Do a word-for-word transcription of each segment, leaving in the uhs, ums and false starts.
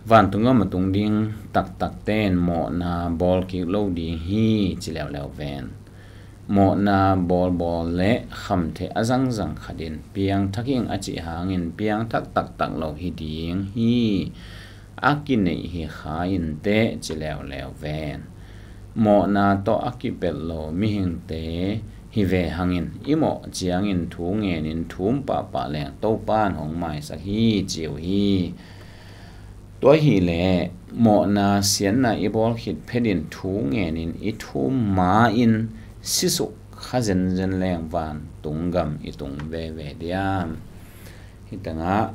Vantung gam a tung ding taktakte'n mawhna bawl kik lo ding hi ci leuleu ven. Mawhna bawlbawl le khamtheh a zangzang khat in piangthak ing a cih hangin piangthak taktak lo hi ding hi. A kineih hi kha inteh ci leuleu ven. Mawhna tawh a kipelh lo mihingte hi ve hangin i mawh ciangin thu ngenin thum pahpah leng Topa'n hong maisak hi ci uh hi. Tua hileh mawhna siatna i bawl khit phetin thu ngenin i thum ma-in sisuk kha zenzen leng vantung gam i tung veve diam? Hi tangah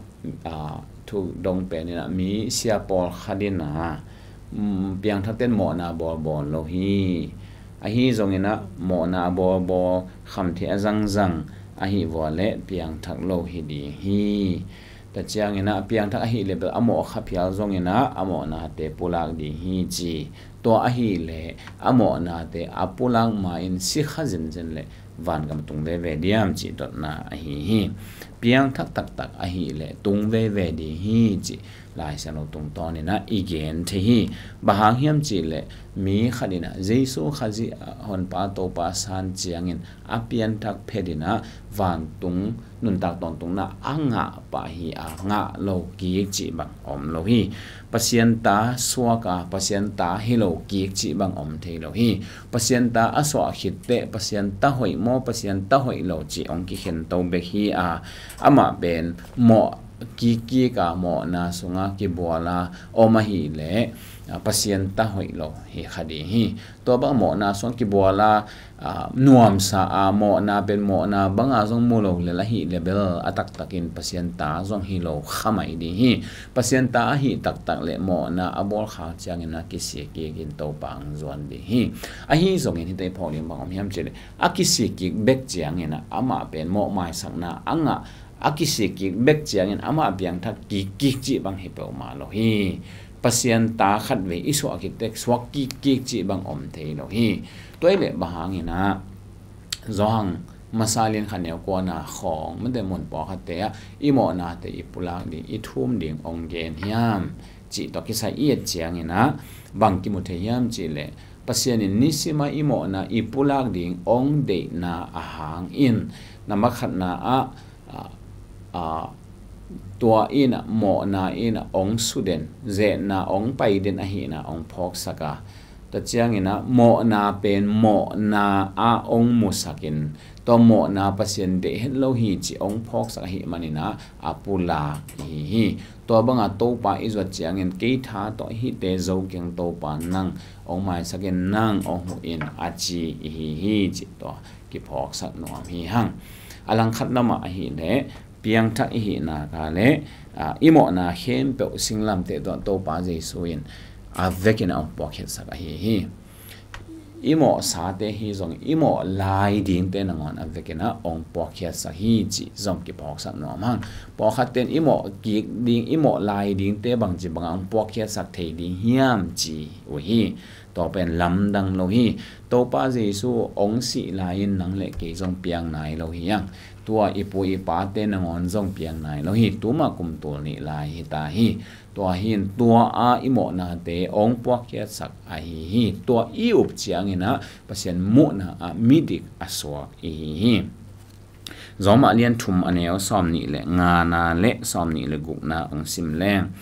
thu dong penin ah mi sia pawlkhat in ah piangthakte'n mawhna bawlbawl lo hi. Ahi zongin ah mawhna a bawlbawl khamtheh a zangzang ahi vua leh piangthak lo hi ding hi. Tua ciangin ah piangthak ahih leh bel a mawh kha phial zongin ah a mawhnate pulak ding hi ci. Tua ahih leh a mawhnate a pulak ma-in si kha zenzen leh vangam tung veve diam cih dotna ahi hi. Piangthak taktak ahih leh tung veve ding hi cih Lai Siangtho tungtawnin ah i gen thei hi. Bang hang hiam cih leh mi khat in ah Jesu Khazih Honpa Topa san ciangin a pianthak phetin ah vantung nuntak tawntungna a ngah pah hi a, ngah lo kik cih bang om lo hi. Pasian ta suak a Pasian ta hi lo kik cih bang om thei lo hi. Pasian ta a suah khit teh Pasian ta hoih maw Pasian ta hoih lo cih hong kikhen to bek hi a, amah pen mawh kikkik a mawhna sungah kibual a om ahih leh Pasian ta hoih lo hi kha ding hi. Tua bang mawhna sungah kibual a nuamsa a mawhna pen mawhna banga zong mu lo lel ahih leh bel a taktakin Pasian ta zong hi lo kha mai ding hi. Pasian ta ahih taktak leh mawhna a bawl khak ciangin a kisik kikin Topa hong zuan ding hi. Ahi zongin hih tei phawk ding bang om hiam cih leh a kisik kik bek ciangin ah amah pen mawh maisakna a ngah a kisik kik bek ciangin amah piangthak kikkik cih bang hi peuhmah lo hi. Pasian ta khatvei i suah khit teh suak kikkik cih bang om thei lo hi. Tua ahih leh bang hangin ah Johan masa lian khat neu kuana khawng mate mun pawlkhatte ah i mawhnate i pulak ding i thum ding hong gen hiam cih tawh kisai i et ciangin ah bang kimu thei hiam cih leh Pasian in nisim a i mawhna i pulak ding hong deihna a hangin na makhatna ah tua in ah mawhna in ah hong suden, zehna hong paiden ahihna hong phawksak a, tua ciangin ah mawhna pen mawhna ah hong musakin tua mawhna Pasian deih het lo hi cih hong phawksak ahih manin ah a pulak ihi hi. Tua banga Topa i zuat ciangin kei tha tawh hihte zo keng Topa nang hong maisakin nang hong huh in a ci ihi hi cih tua kiphawksak nuam hi hang. A langkhat lamah ahih leh piangthak ihih nak leh i mawhna khempeuh singlamteh tawh Topa Jesu in a vekin a hong puakkhiatsak ahi hi. I mawhsate hi zong i mawh lai dingte nangawn a vekin a hong puakkhiatsak hi cih zong kiphawksak nuam hang. Pawlkhatte in i mawh kik ding i mawh lai dingte bangci bangah hong puakkhiatsak thei ding hiam ci uh hi. Tua pen lamdang lo hi. Topa Jesu hong sih lai-in nang le kei zong piang nai lo hi hang. Tua i pu i pate nangawn zong piang nai lo hi. Tuma kum tul nih lai hi ta hi. Tua hi in tua a i mawhnate hong puakkhiatsak ahi hi. Tua i up ciangin ah Pasian muhna ah midik a suak ihi hi. Rom lian thum a neu sawm nih le ngana le sawm nih le gukna hong sim leng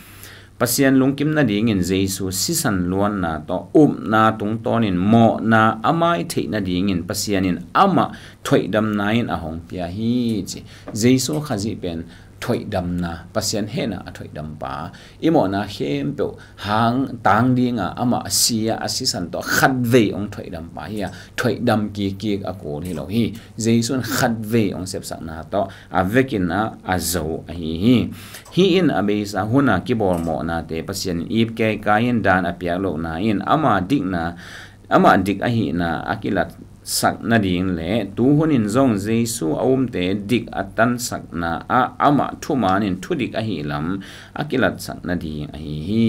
Pasian lungkim nadingin Jesu sisan luanna tawh upna tungtawnin mawhna a mai theih nadingin Pasian in amah thoihdamna in a hong pia hi ci. Jesu Khazih pen thoihdamna, Pasian hehna a thoihdampa, i mawhna khempeuh hang tang dinga amah a si a, a sisan tawh khatvei hong thoihdampa hi a, thoihdam kikkik a kul hi lo hi. Jesu in khatvei hong sepsakna tawh a vekin ah a zo ahi hi. Hih in a beisa huna kibawl mawhnate Pasian in ip kaikai in dan a piak lohna in ama dikna, amah dik ahihna a kilatsak nading le tuhunin zong Jesu a umte dik a tansakna ah amah thumanin thudik ahihlam a kilatsak nading ahi hi.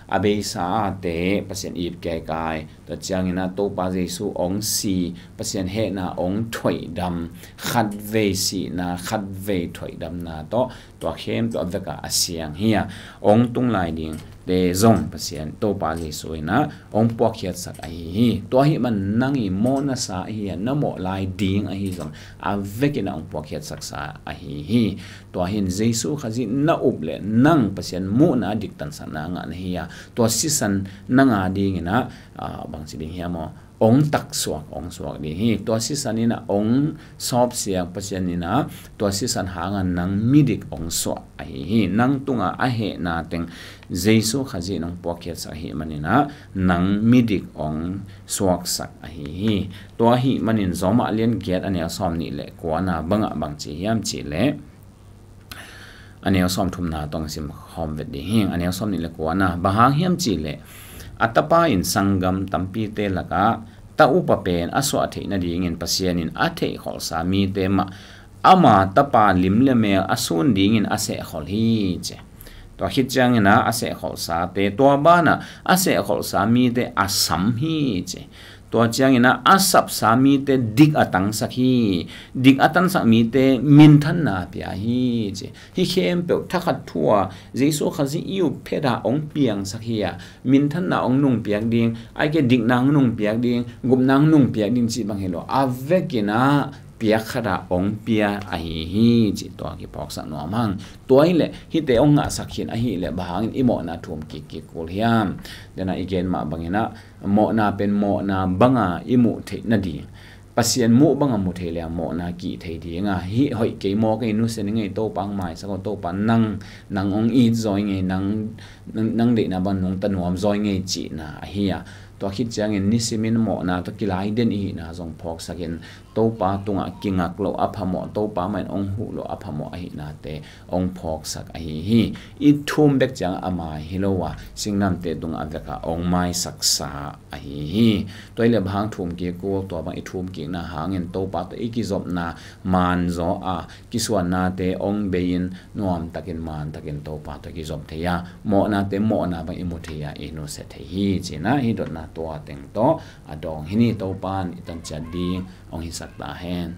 A beisa ate Pasian ip kaikai, tua ciangin ah Topa Jesu hong si, Pasian hehna hong thoihdam, khatvei sihna khatvei thoihdamna tawh tua khempeuh a vekah a siang hi a, hong tung lai ding te zong Pasian Topa Jesu in ah hong puakkhiatsak ahi hi. Tua ahih man nang i mawhna sa ahi a, na mawh lai ding ahi zong a vekin ah hong puakkhiatsaksa ahi hi. Tua hin Jesu Khazih na up leh nang Pasian muhna a diktansakna ngah na hi a, tua sisan nang a dingin ah, ah, bangci ding hiam aw, hong taksuak, hong suak ding hi. Tua sisan in ah hong sawpsiang Pasian in ah tua sisan hangah nang midik hong suah ahi hi. Nang tungah a hehna teng Jesu Khazih in hong puakkhiatsak ahih manin ah nang midik hong suaksak ahi hi. Tua ahih manin Rom a lian giat a neu sawm nih le kuana bangah bangci hiam cih leh, a neu sawm thumna tawh sim khawm vet ding hi. A neu sawm nih le kuana, bang hang hiam cih leh, a tapa in sanggam tampite lakah ta upa pen a suah theih nadingin Pasian in a theihkholhsa mite mah ama tapa lim le mel a sun dingin a sehkholh hi, ci. Tua khit ciangin ah a sehkholhsate, tua banah a sehkholhsa mite a sam hi, ci. Tua ciangin ah a sapsa mite dik a tangsak hi. Dik a tangsak mite minthanna pia hi, ci. Hih khempeuh thakhat thu a Jesu Khazih i up phet a hong piangsak hi a, minthanna hong nungpiak ding, ahih kei leh dikna hong nungpiak ding, gupna hong nungpiak ding cih bang hi lo, a vekin ah piak khat a hong pia ahi hi, cih tua kiphawksak nuam hang. Tua hi leh hihte hong ngahsak khin ahih leh bang hangin i mawhna thum kikkik kul hiam? Dena i gen mah bangin ah mawhna pen mawhna banga i muh theih nading, Pasian muh banga mu thei leng mawhna kih thei ding a, hih hoih kei maw, kei nusia ning ei, Topa hong maisak aw, Topa nang, nang hong it zaw ing ei, nang, nang, nang deihna bang nungta nuam zaw ing ei cihna ahi a. Tua khit ciangin nisimin mawhna tawh kilai den i hihna zong phawksakin Topa tungah kingak loh a phamawh, Topa mah in hong huh loh a phamawh ahihnate hong phawksak ahi hi. I thum bek ciang a mai hi lo a, singlamteh tungah a vekah hong maisaksa ahi hi. Tua hi leh bang hang thum kik kul, tua bang i thum kikna hangin Topa tawh i kizopna man zaw a, kisuannate hong bei-in nuamtakin mantakin Topa tawh i kizop thei a, mawhnate mawhna bang i mu thei a, i nusia thei hi, cihna hih dotna tua teng tawh a dawng hi ni. Topa in i tanciat ding hong hisak ta hen.